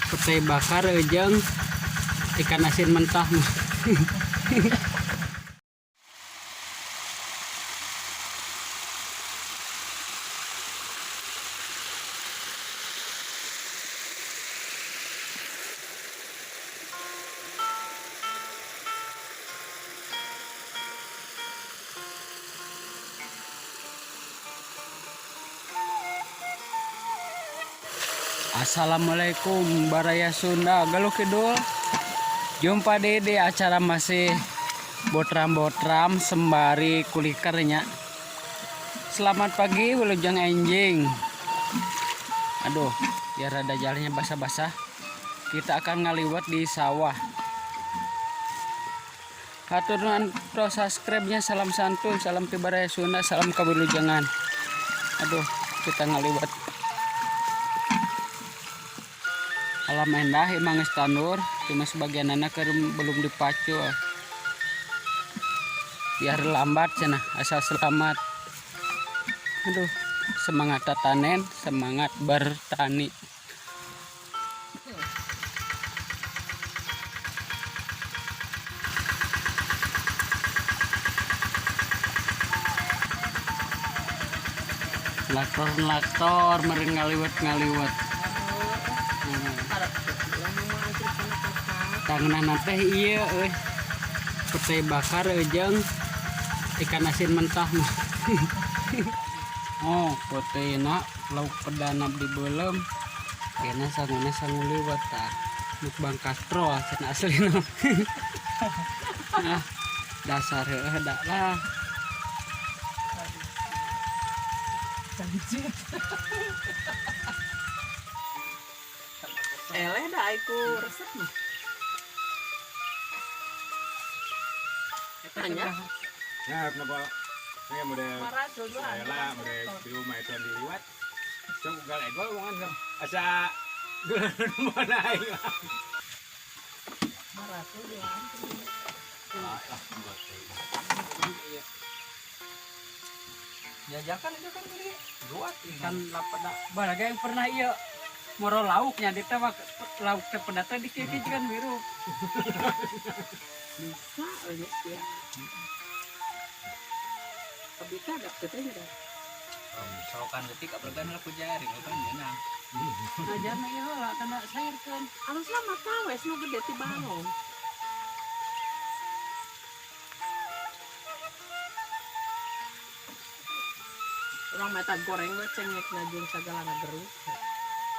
Petai bakar jeung ikan asin mentah. Assalamualaikum Baraya Sunda Galuh Kidul. Jumpa di acara masih botram-botram sembari kulikernya. Selamat pagi, wilujeng enjing. Aduh, ya rada jalannya basah-basah. Kita akan ngaliwat di sawah. Hatur nuhun pro subscribe-nya, salam santun, salam ti Baraya Sunda, salam kawilujengan. Aduh, kita ngaliwat. Alam endah emang geus tandur, cuma sebagian anak belum dipacu. Biar lambat cenah, asal selamat. Aduh, semangat tatanen, semangat bertani. Laktor-laktor meureun ngaliwet-ngaliwet. Tangeunahna teh ieu euy. Petai bakar jeung ikan asin mentah. Oh, peteina lauk pedana dibeuleum. Kena sanguna sangu liwet tah. Mukbang kastrol cenah aslina. Ah, dasar heueuh da lah. Eleh dah aku resep mah. Tanya. Nah, kenapa? Saya model saya model di rumah itu diliwat. Sok gal egol wongan asa mana aing. Jajakan itu kan beli dua Ikan lapada. Baraga yang pernah iya moro lauknya di teh lauk teh pedata di kiki kan biru. Bisa aja ya. Bisa ada katanya dah. Solokan detik apalagi lah ku jaring kan ngeunah. Ajarna ieu heula kana sairkeun. Harusnya mah tawes nu gede ti balong. Urang mata goreng we cengek jeung sagalana gerus.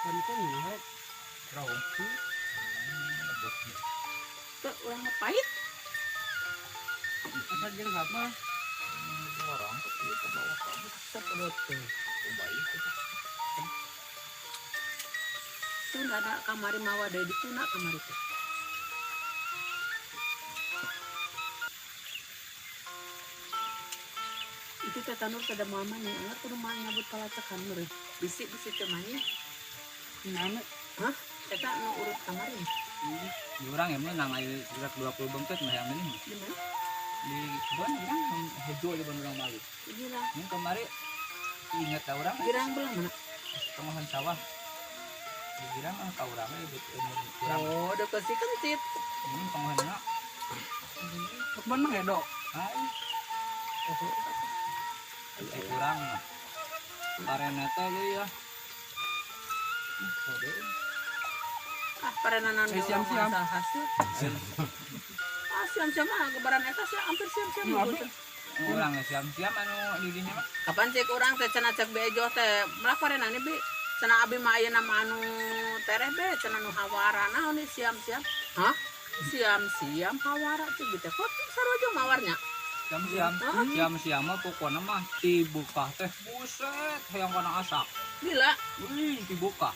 Kan teh ngeunah. Raung. Teu urang mah pahit. Asal jeung apa? Orang ke bawah kabut. Sepuluh teh. Baik. Tuh ada kamari mawa deui dituna kamari teh. Itu teh tanur teh da mama nih, enggak kudu mah nyabut palacekan meureun. Bisi-bisi teh mah nya. Nana. Hah? Eta nu urut kamari. Di urang ya menang ayo sekitar 20 bengket mah yang ini. Di mana? Di kebun urang hejo di urang malu. Gila. Ini kemarin ingat ta urang. Girang belah mana? Tengahan sawah. Di girang ah ka urang we urang. Oh, deket si kentit. Ini tengahanna. Kebun mah edo. Ai. Si urang mah. Parena teh ya. Kode. Ah, parenanan Eh, siam-siam. hasil. Ah, siam-siam mah gebaran eta sih hampir siam-siam. Urang siam-siam anu di dinya mah. Kapan cek urang teh cenah cek bejo teh melak parenane bi. Cenah abi mah ayeuna mah anu tereh be cenah nu hawara naon nih siam-siam. Hah? Siam-siam hawara cek gitu. Kok sarua jeung mawarnya? Siam-siam. Siam-siam mah pokona mah dibuka teh buset hayang kana asak. Gila. Wih, dibuka.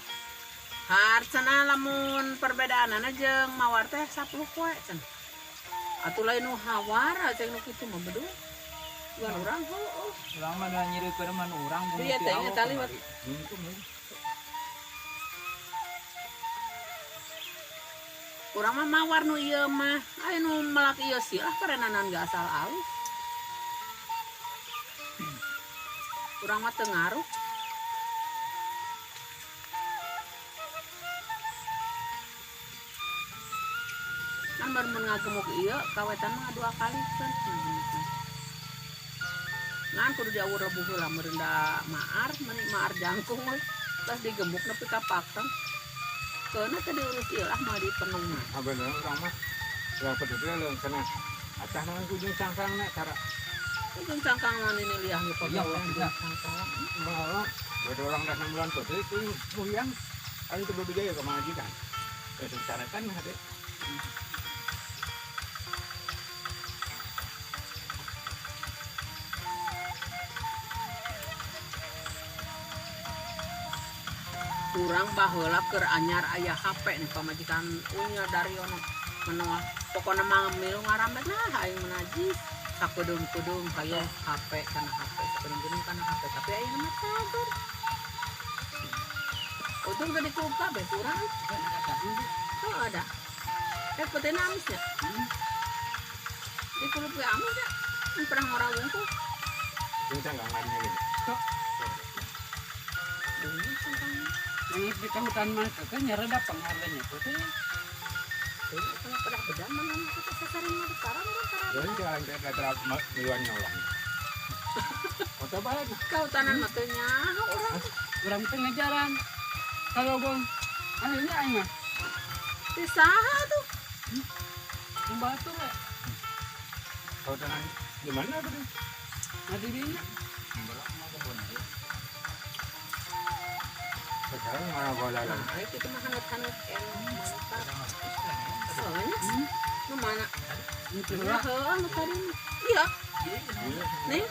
Har cenah lamun perbedaanana jeung mawar teh 10 poe cenah. Atuh lain nu hawara cek nu kitu mah beduh. Bukan urang heueuh. Urang mah da nyirikeun mah nu urang Iya teh eta liwat. Urang mah mawar nu ieu mah. Aya nu melak ieu sih lah parenanan ge asal alus. Urang mah teu ngaruh. Ngan mun ngagemuk ieu kawetan mah 2 kali kan. Ngan kudu diawur rebuh heula meureun da maar, meuni maar jangkung we. Terus digemuk nepi ka pakteng. Keuna teh diurus ieu lah mah dipenungna. Ah bener urang mah. Urang pedes teh leung cenah. Acah naon ku jeung cangkangna cara. Ujung cangkang mah nini liah ge pagawean Iya, cangkang. Baheula beda orang dah 6 bulan pedes teh huyang. Aing teu bebeja ka majikan. Eh sengsara kan hade. Urang baheula keur anyar aya HP nih pamajikan Unyil Daryono menoa pokona mah milu ngarambe nah aing menajis sakedeung-kedeung hayo HP kana HP sakedeung-kedeung kana HP tapi ayeuna mah cager. Untung tadi klub kabeh urang. Heuh ada. Petena amis ya? Di klub ge amis ya? Mun pernah ngora wungkul. Jeung cangkangan ge. Ini di hutan mah teh nyereda pengharganya teh. Kalau pada beda mana kita sasaran mah sekarang orang sekarang. Jadi jalan teh lateral miluan nyolong. Foto balik. Kehutanan mah teu nyaho urang. Urang teh ngejaran. Kalau bang akhirnya aing mah. Di saha tuh? Di batu we. Kehutanan di mana tuh? Nah di dinya. Sekarang mana bola lagi? Nah, itu mah hangat-hangat enak. Soalnya, nu mana? Itu Ya, heuh, nu tadi. Iya. Nih.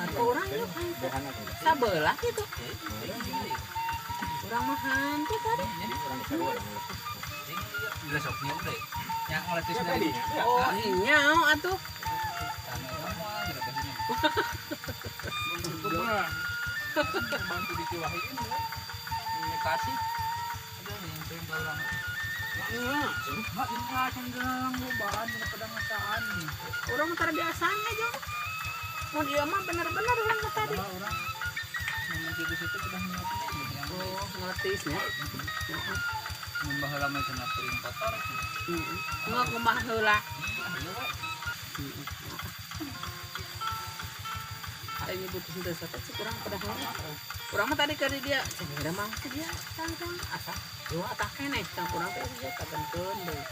Atau orang yuk sabelah gitu. Urang mah hantu tadi. Besoknya udah. Yang ngeletis dari. Oh, iya atuh. Bantu ditiwahin ya. Kasih. Ada yang pengen orang. Mak ini cenderung lobaan pada ngasaan. Urang mah tara biasanya jong. Mun ieu mah bener-bener urang mah tadi. Urang mun situ-situ sudah nyiapin. Oh, ngeletisnya. Mun baheula mah cenah piring kotor. Heeh. Nggak kumaha heula. Aing butuh henteu sate sih kurang pada heula. Urang mah tadi ke dia, cenah mah ke dia tangkang asa. Dua atah keneh tang kurang teh dia kagenkeun deui.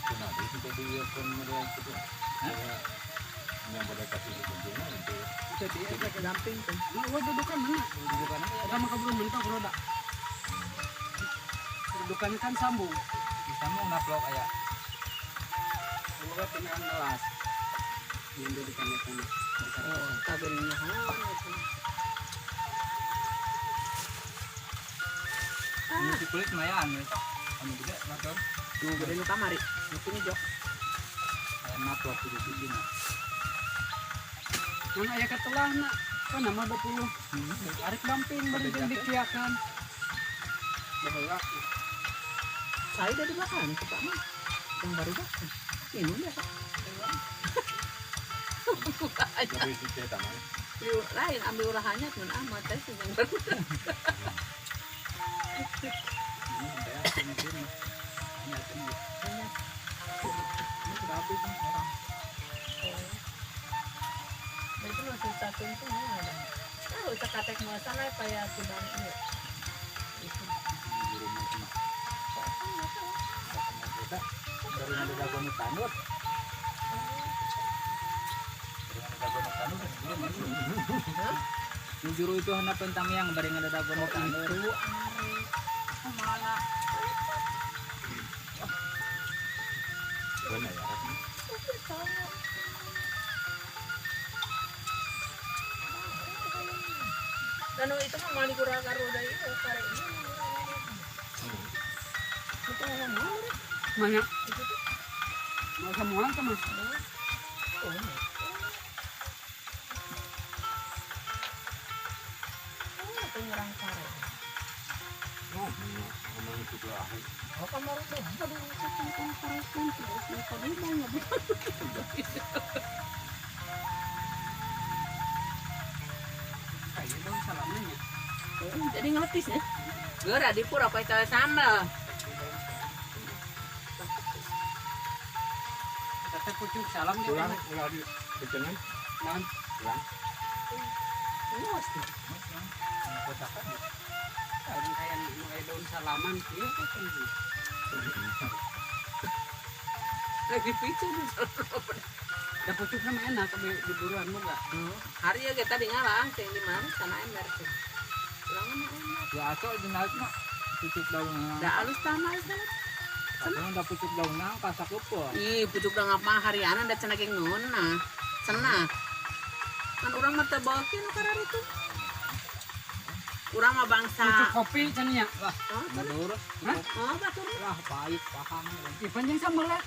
Kunaon deui teh dieu pun model kitu. Yang pada kasih kuncinya itu. Jadi Itu damping tuh. Nah, gua dudukan mana? Dudukan Sama keburu mentok roda. Dudukan kan sambung. Disambung naplok aya. Semoga tinggal ngelas. Yang dudukan itu. Oh, kagennya haon itu. Ini si kulit lumayan nih. Anu gede naplok. Nu gede nu kamari. Nu kini jok. Aya naplok kudu siji nah. Mun aya ketelahna kan nama 20. Arek damping bari jeung dikiakan. Baheula. Saya udah dimakan ke Pak mah. Yang baru makan. Minum ya, Pak. Lebih sih taman. Lain ambil ulahannya cuman amat teh sih yang baru. Itu masih satu itu mana ada? Tahu cekatek masalah kayak kudang ini. Itu. Dari ada dagono tanur. Dari ada dagono tanur. Juru itu hana pentang yang bari ngada dagono tanur. Itu are. Mana? Benar ya. Dan itu mah mali kurang karuda itu kare ini. Itu ngomong Mana? Mau samuan ke mas? Oh. Oh, nyerang kare. Oh, ngomong itu tuh ah. Oh, kamar tuh. Aduh, cangkang kare pun terus tadi mau nyebut. Kayak daun salamnya. Jadi ngeletis ya. Geura di pura pakai cawe sambal. Kata pucuk salam dia. Pulang ulah di kecengan. Naon? Pulang. Luas nih. Kotakan. Orang kaya mulai daun salaman kieu kan. Lagi picu di Da pucuk sama enak di buruan mah enggak. Hari ya kita di ngalang sing di mana sana ember sih. Urang mah ember. Ya aco di naik mah pucuk daun. Da alus tama sana. Tapi da pucuk daun nang kasak eueuh. Ih, pucuk daun apa hariana da cenah ge ngeunah. Cenah. Kan urang mah teu beuki nu kararitu. Urang mah bangsa Pucuk kopi cenah nya. Lah, Oh, mundur. Hah? Oh, batur. Lah pahit paham. Ih, panjang sambal lah.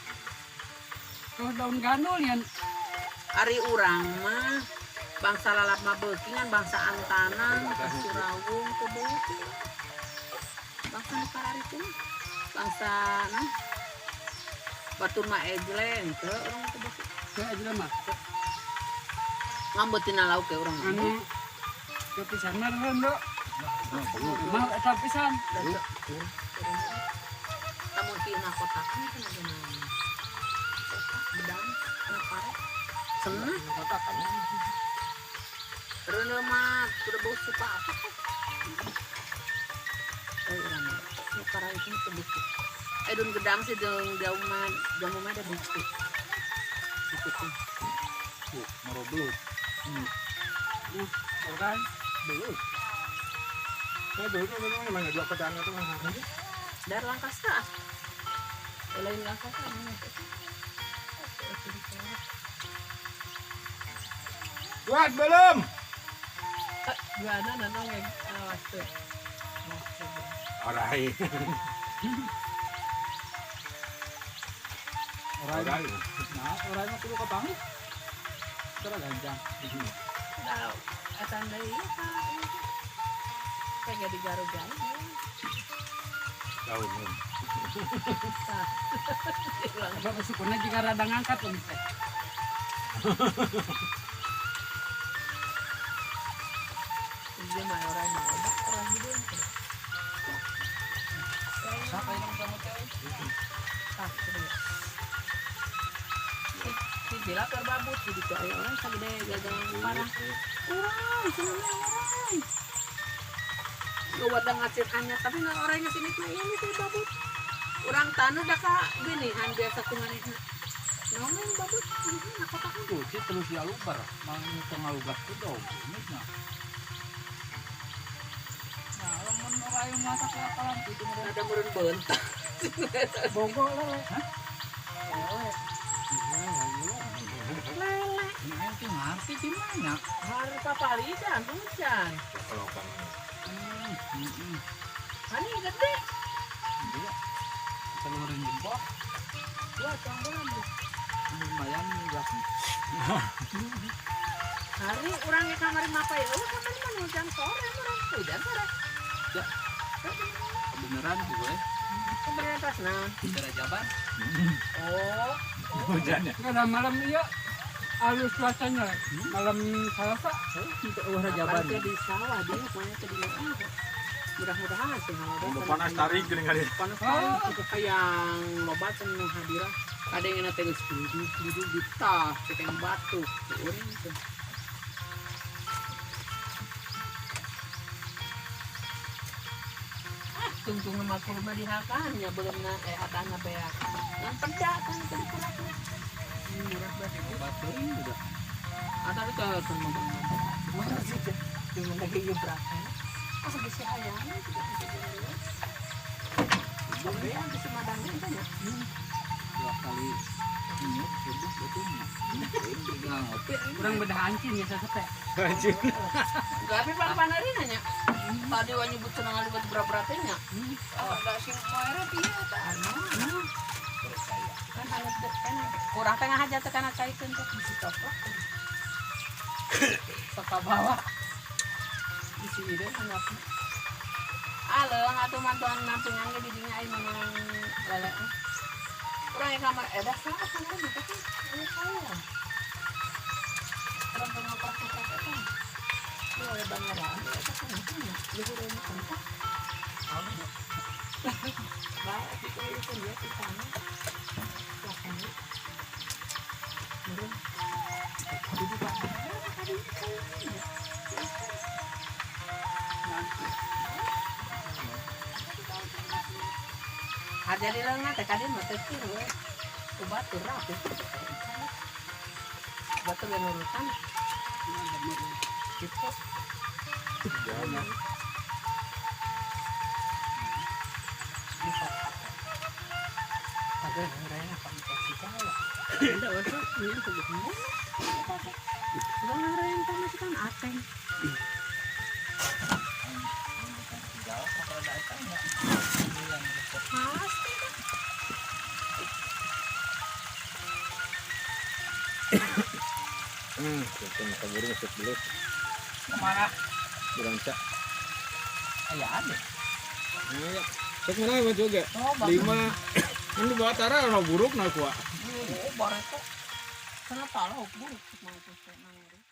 Terus daun gandul ya. Ari urang mah bangsa lalap mah beuki ngan bangsa antanan, Surawung teu beuki. Bangsa nu kararitu mah. Bangsa nah. Batur mah ejleng teu urang teu beuki. Teu aja mah. Ngambeutina lauk ge urang mah. Anu teu pisan mah reun do. Mah eta pisan. Tamun tina kotakan kan ada naon. Kotak bedang na pare. Senang. Kotakan. Reuneu mah kudu bau suka apa kok. Urang mah nu kararitu teu beuki. Daun gedang sih jeung daun mah jamu mah ada beuki. Gitu tuh. Tuh, merobelut. Orang Belut. Saya dulu memang mana dua pedang itu mah. Dar langkasa. Lain langkasa ini. Kuat belum? Gimana nanong yang awas tuh. Orai. Orai. Orai. Nah, orai mah kudu kapanggih. Tara ganjang. Nah, acan deui Pak. Kayak digaruk-garuk. Tahu belum? Tah. apa bersyukurna jika rada ngangkat om teh. Dia mah orang mah obat orang gitu. Saka ilang kamu teh. Tah, gitu. Si gila terbabut jadi tuh aya orang sagede gagal parah. Urang, cenah orang. Gua wadah ngacir anyar tapi nggak orang ngasih nikmah ini teh babut. Urang tanah dah ka ginihan biasa ku manehna. Naon babut na kotakan. Tuh, sih terus ya lubar. Mang pengalugas tuh dong. Nah. Nah, lamun orai masak ya kalam kitu meureun. Ada meureun beunta. Bogo lah. Hah? Lele. Nah, itu ngerti di mana? Harus papalisan, hujan. Kalau kan Hani gede. Iya. Keluarin jempol. Dua canggolan deh. Lumayan gas. Hari orangnya kamar mapa ya? Oh, kamar mana hujan sore, orang hujan sore. Ya. Kebenaran gue. Kebenaran tas nah. Bicara jaban. Oh, hujannya. Enggak ada malam iya. Halus cuacanya. Malam Selasa. Untuk ulah jaban. Apaan di sawah dia pokoknya ke di mana? Mudah-mudahan sih kalau Panas tarik geuning kali. Panas tarik kayak loba cenah hadirah. Ada yang enak geus duduk di tas, cekeng batu, urang teh. Ah, tungtung mah kurma dihakan nya beuleumna hatana beak. Ngan peda kan teu dikuratna. Murah banget. Batu ini udah. Atau itu kan mah. Mana sih teh? Cuma lagi gebrakan. Asa geus hayang tidak bisa jalan. Sampai geus madang teh nya. Dua kali minum subuh betulnya. Tinggal ngopi. Kurang bedah ancin ya sasete. Anjing. Tapi pang panari nanya. Tadi wa nyebut cenah ngaliwat berat-beratnya nya. Ada sing moere pieu eta? Kan alat teh kan kurang tengah aja teh kana caikeun teh bisi toplok. Sok bawa. Bisi ieu anakna. Aleung atuh mantuan nampingan ge di dinya aya menang lele. Urang yang kamar dah salah kamar gitu kan. Ini saya. Urang pernah praktek eta. Lu Bangaran eta kan luhureun kentang. Bae dikuliahkeun dia di sana. Lakukan. Meureun. Dibuka. Ada di leungan teh kadieu mah teh kieu we. Ku batur rapi. Batur ge nurutan. Gitu. Jauh. Tapi ngerain apa si Jawa. Ada usah ini kudu. Udah ngerain teh masih kan ateng. Pasti dah. Itu makan burung masuk dulu. Kemana? Beranca. Aya ada. Iya. Sok mana mah juga? Oh, bagus. 5. Kan di bawah tara ono buruk na kuah. Oh, bareto. Kenapa lo buruk mau teh nangis.